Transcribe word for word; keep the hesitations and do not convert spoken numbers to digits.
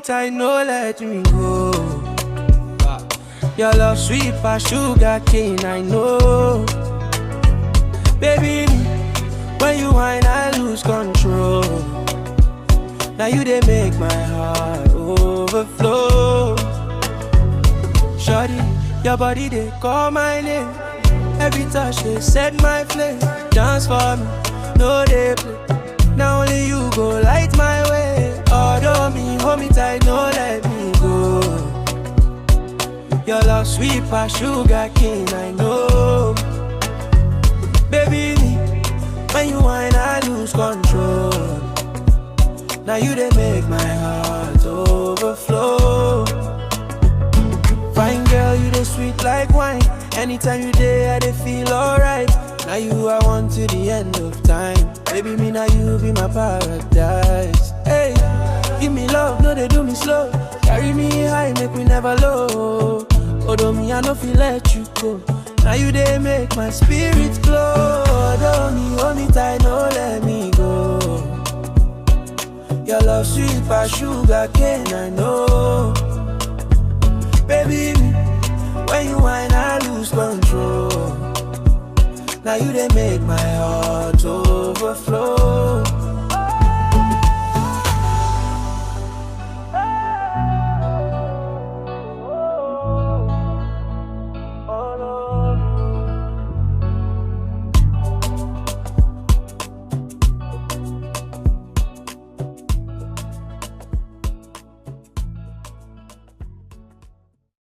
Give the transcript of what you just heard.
Tight, no let me go. Your love sweet pass sugar cane, I know. Baby, me, when you whine, I lose control. Now you dey make my heart overflow. Shorty, your body dey call my name. Every touch dey set my flame. Dance for me, no dey play. Now only you go light my way. Although me, hold me tight, no let me go. Your love sweet pass sugar cane, I know. Baby, me, when you whine, I lose control. Now you dey make my heart overflow. Fine girl, you dey sweet like wine. Anytime you dey, I dey feel alright. Now you I want to the end of time. Baby, me now you be my paradise. Hey, give me love, no dey do me slow. Carry me high, make we never low. Although me, I no feel let you go. Now you dey make my spirit glow. Although me, hold me tight, no let me go. Your love sweet pass sugar cane, I know. Baby, me, when you whine, I lose control. Now you dey make my heart overflow.